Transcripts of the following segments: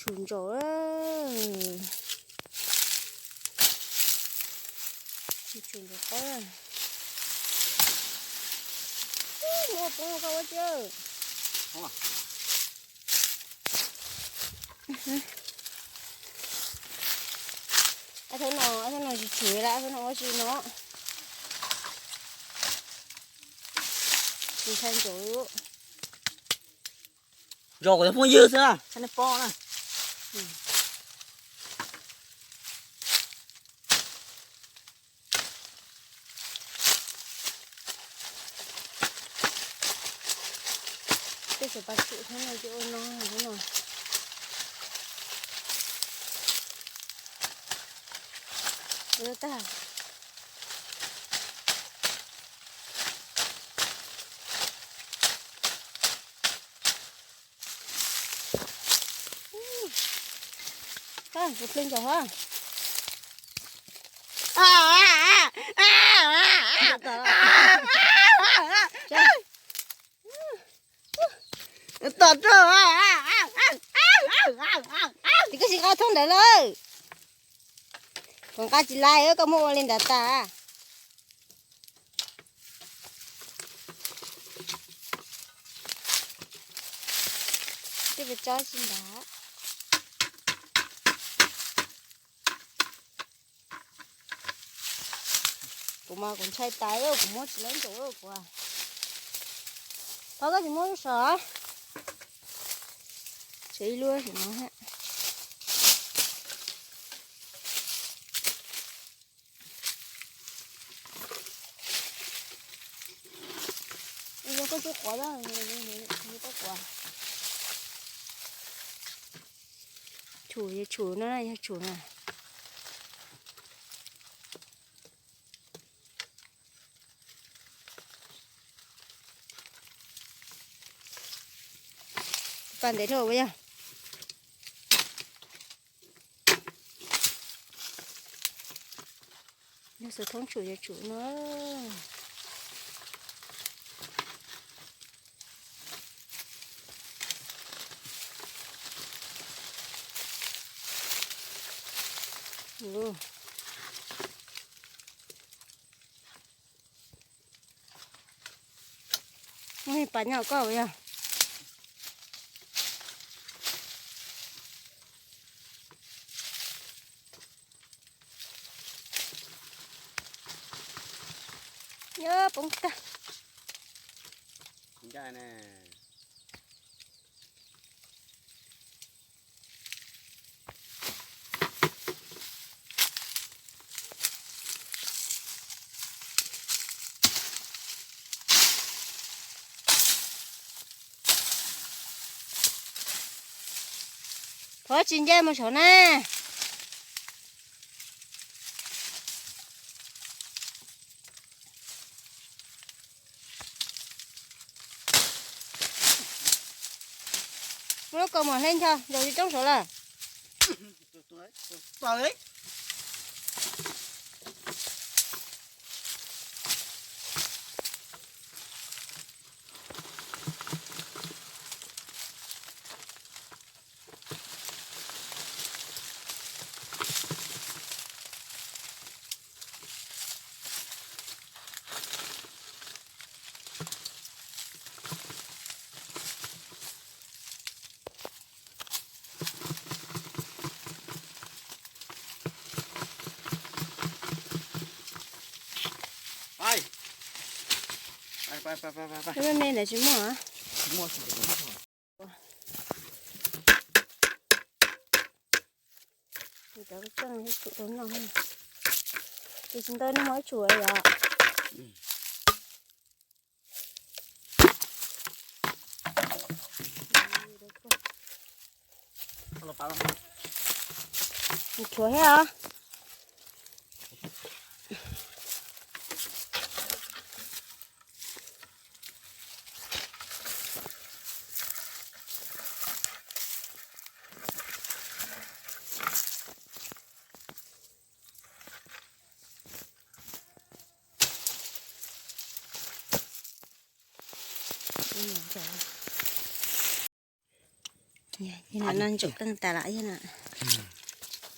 Tshum ntsaum, tshum ntsaum qaub. Muaj poob koj ua tsi. Ab, thab no, ab, thab no tsis tshum lawm, ab, thab no ua tsi no. Tsis ntshai ntsaum. Zos kuv cov phooj ywg xwb na, nej pom na. Tej xav pas tshum thab no ces ua no, thab no. Ua tag. Kuv ple ntsaum hov. Tom rau. Ces koj tsis nqa thoob ntawd lawm. Koj nqa tsis lais, koj muab ua li ntawd tas. Twb pes tsob tsis ntag. Kuv mas kuv ntshai tas, kuv muab tsis lawv ntsaum kuv. Pov koj tsis muab lub sov. Tshuav ib lub no. Koj tsis quav, koj quav. Tshum, yog tshum no, yog tshum na. Pas ntev dhau yog. Yog xav thoob tshum yog tshum no. Muaj pas nyob koj yog. Nyob poob tag. Thov tsis nce mus saum na. Muab lub kaus mom hle ncho, ntaus tsis roob saud lawm. Me me ntawd tsis muaj. Cov txheej tshum rau noj, ces tsis ntau nej muab tshum yom. Tshuav thiab os. No ntsaum qeej tas lawm yog na.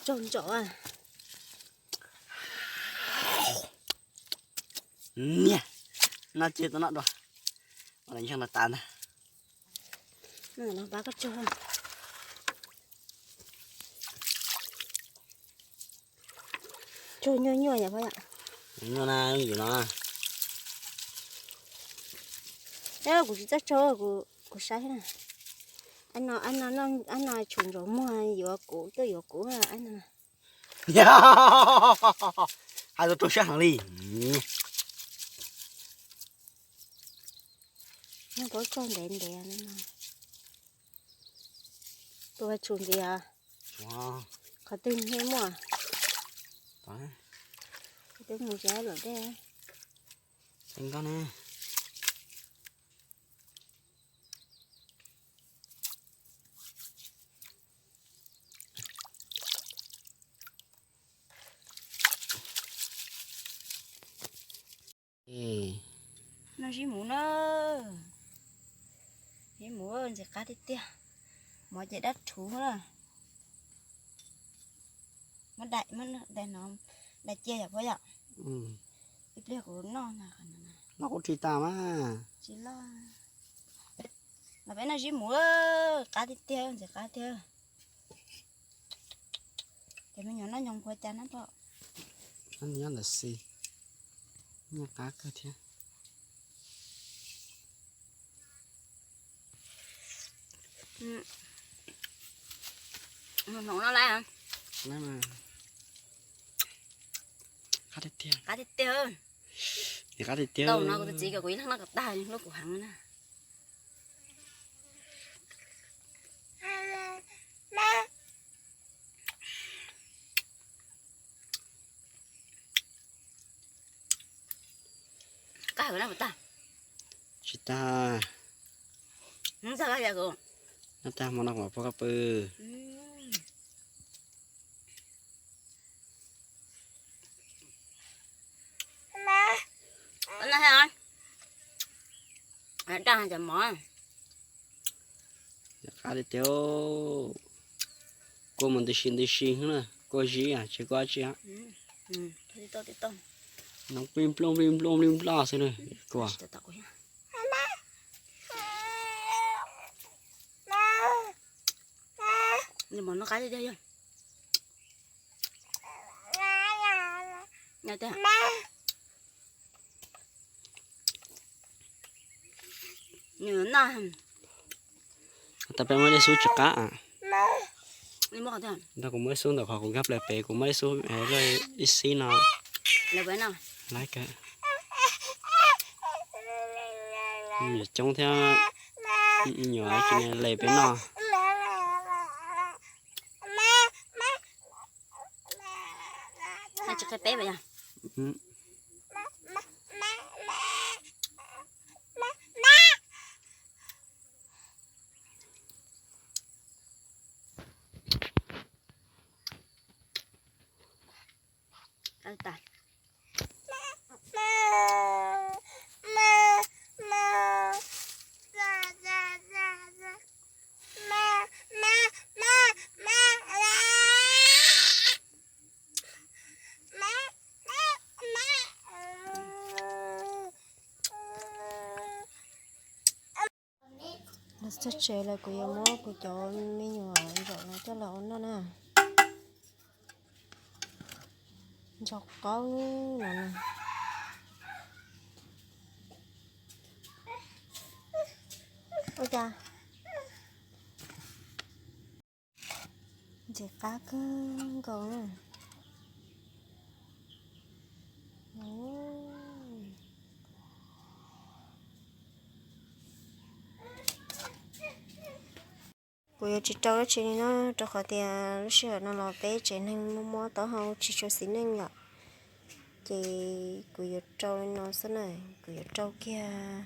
Tsaug ntsaum. Niag, no ces tau noj dua, ntseeg tas ntag. Pab koj tsaug. Tsaug nyuaj nyuaj yom. Nyuaj na, yooj yim no. Kuv tsis txawj tsaug, kuv saib na. Ab no tshum ntsaum muag yuav kuv, tuaj yuav kuv ab no. Hais tau rau siab heev li. Nws paub tsaug ntev ntev no. Tus tshum ntxiv os. Qhov twg nyiaj muaj? Qhov twg mus tsis lawm dej. Nkauj ne. Noj zib muv na. Zib muv ntxim qab tiag tiag. Mov ces dab rhuv na. Muab daim, muab daim no, daim cia yom puab yom. Ib pliag kuv noj no. Los kuv tsis tas mas. Tsis loj. Los peb noj zib muv, qab tiag tiag, ntxim qab tiag. Ces me nyuam noj nyoos puas cas na pom. Nyob ntawm xis, nyiaj qab kawg thiab. Hnoos no lawm. Qab tiag tiag. Qab tiag tiag. Qab tiag tiag. Tau no kuv tus txiv kom kuv ib leeg noj kom tag lub kuv heev na. Qab heev na puas tag? Tsis tag. Noj tag hmo no kuv mam pub koj pw. Qab tiag tiag. Kua mus ntws si ntws si na, kua zib tsis kua tsi. Noo plig nplooj plig nplooj plig nplooj xwb na, kua. Tau peb muab ib xub tsis qab. Ntawm kuv muab ib xub ntawm qhov kuv nkag plaws pem, kuv muab ib xub, ib xib no. Lawv kawg. Nyuam coob thiab, nyuam tsis les peb noj. Los txog tsev lawm kuv yuav muab kuv cov me nyuam ntsaum no coj los ua noj na. Ntsaum qaub no na. Ua cas ntxim qab kawg nkaus na. Kuv yuav tsis rau dab tsi li na, rau qhov tias lub sij hawm no los peb tsev neeg muaj mob taub hau tsis tshua xis neej yom. Ces kuv yuav rau li no xwb na, kuv yuav rau kiag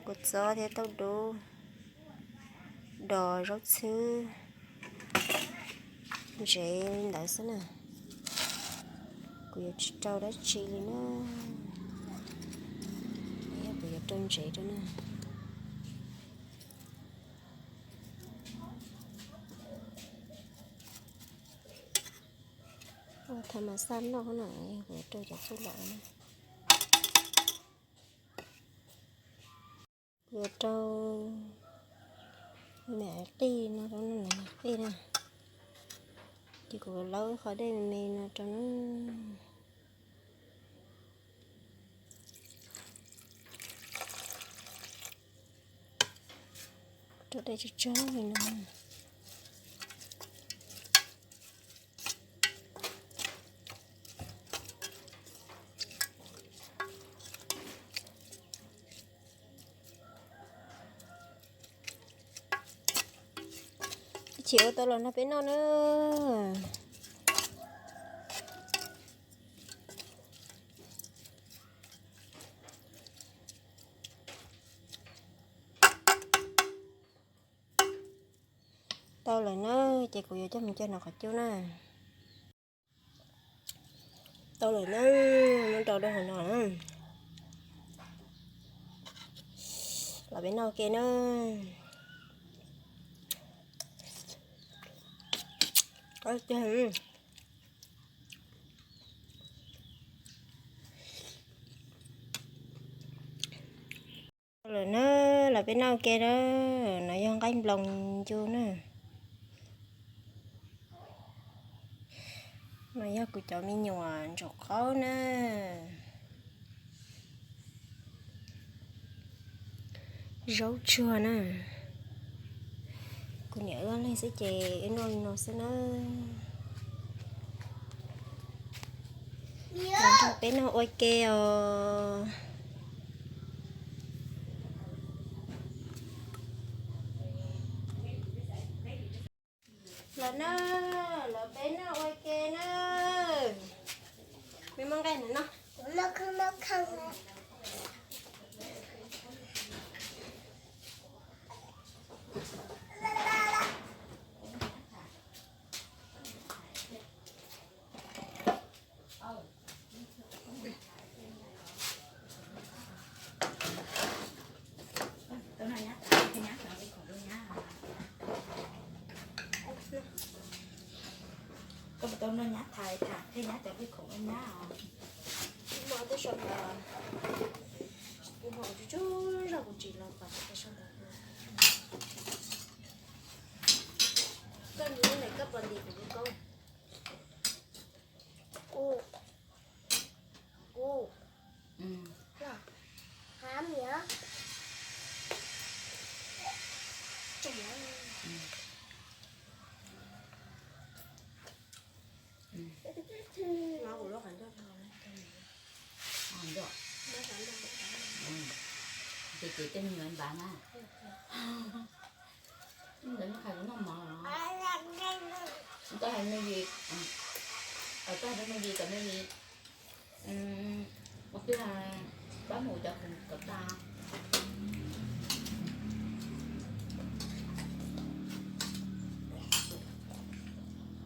kua txob thiab tauj dub, dos zaub txhwb, ntsev li ntawd xwb na. Kuv yuav tsis rau dab tsi li na. Kuv yuav rau ntsev rau na. Thaum mas xaj noj no, kuv yuav rau cov txuj lom na. Kuv yuav rau me qij no rau, me qij na. Ces kuv lawv qhov dej me me no rau na. Rau dej tsawg tsawg li no. Ib chim ua tau los nrog peb noj na. Tau lawm na, ces kuv yuav coj mus cog nram qhov cub na. Tau lawm na, muab rau rau hauv no na. Los peb noj ke na. Tau lawm na, los peb noj ke na. No yog nqaij nploos ncu na. No yog kuv cov me nyuam ntsaum qaub na. Zaub tsuag na. Kuv niam wb ob leeg xwb ces wb noj li no xwb na. Los nrog peb noj ua ke os. Los na, los peb noj ua ke na. Me muab nqaij ntawm no. Koj tau noj nyab thaiv tham thiaj nyab cov pib khoom ua nyab os. Kuv hmo teb sau ntawd, kuv hmo tsuj tsuag zog kuv tsis los pom teb sau ntawd. Koj nti ntawm koj pom nti kuv lub koob. Kuv, kuv, hav miv. Ces ces tej me nyuam npav na. Ntawd qhais kuv noj mov los. Koj hais me li, koj hais me li kom me li, ua peb pab mus cov khoom kom tag.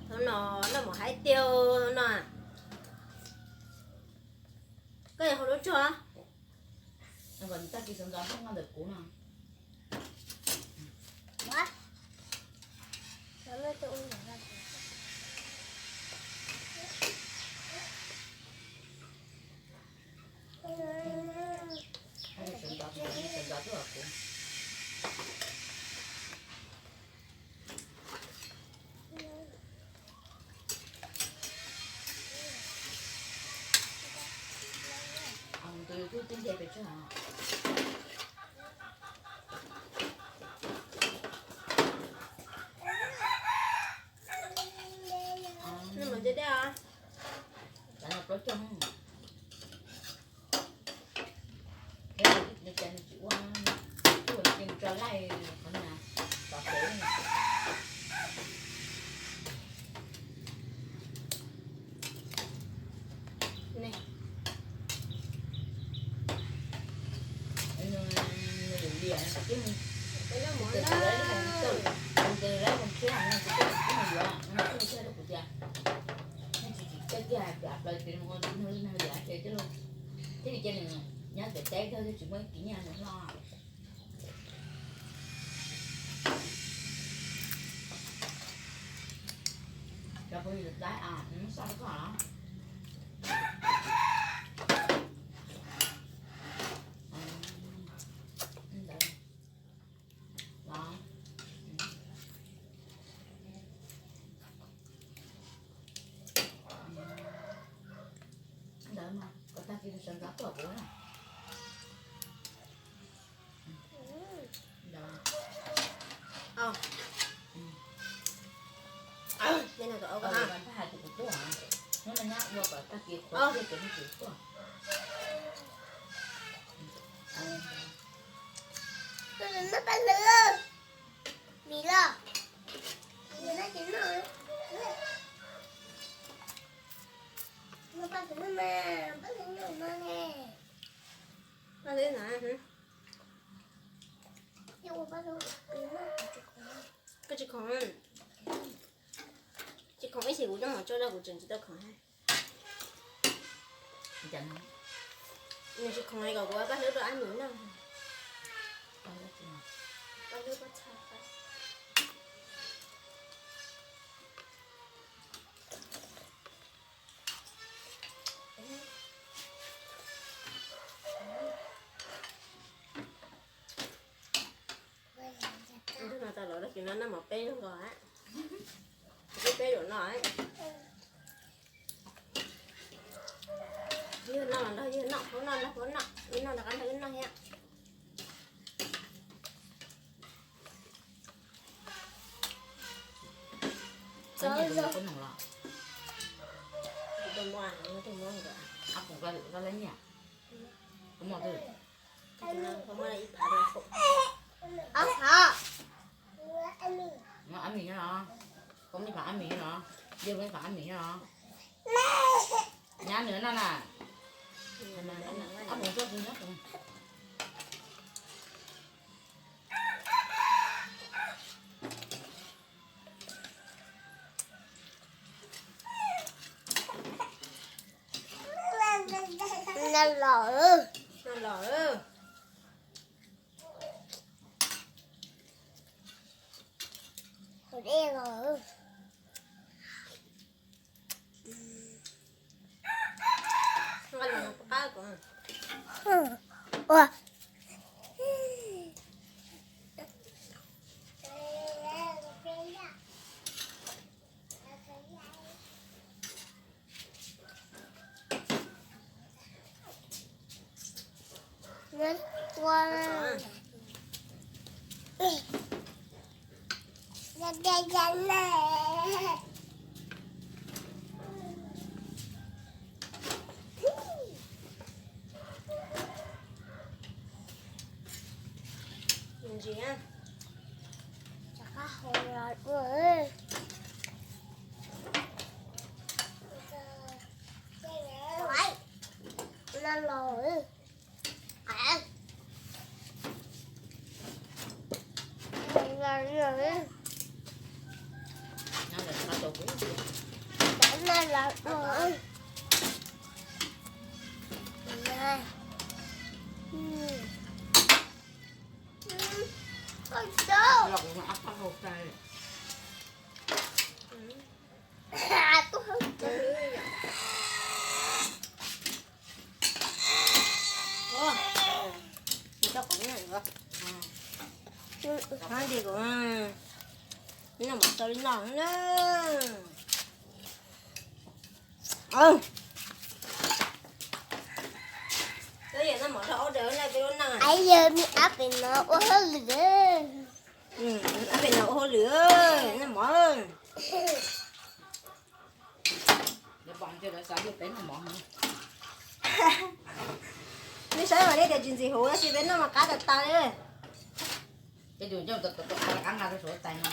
Thaum no noj mov haib tiag no. Koj yuav hau lub tsuag. Tag kis sawv ntxov noj ntawm kuv no. Sawv ntxov, sawv ntxov tuaj kuv. Tus YouTube twb nce pes tsawg os. Nws mas nce dej os. Plaub caug. Nws cas nws tsis ua, tso laij qhov niag tom kev. Nws liam, tus ntawd lawv mus thiab, nws tsis teb, nws yuav, nws tsis teb rau kuv tias, nws tsis tsis teb tiag, plaws ces nws ua li no li no liam ces tij laug, thiab nws cia nws nyob pem teb kawg thiab tsis muaj ib kis nyiaj nws hlob. Cov phooj ywg Laib, nws muab xa rau koj los? Koj tsis khoom, tsis khoom ib xyem kuv coj mus tso rau kuv tseem tsis tau khoom. Nws tsis khoom li kom kuv pab hlwb rau ab nus noj. Ntuj no tau los dab tsi no noj mov peb lub nkaus, peb peb zaum no. Yog noj los nrog yog noj, pab noj nrog pab noj, wb noj rov qab nrog wb noj thiab. Ab mis no, koj muaj ib phav ab mis no, yog ib phav ab mis no, nyab nws noj na. Ab mis tuaj tus nyob tus. Noj los, noj los. Haus dej los. Ua. Noj mov tau li no na. Peb yog noj mov rau ob daws na, peb lub neej. Ab pem no ua hauj lwm. Ab pem no ua hauj lwm, noj mov. Nej saib mas nej tias tsis ntxim huv, tab sis peb noj mas qab tas tas li. Peb tus coj qab nqa rau saum tais no.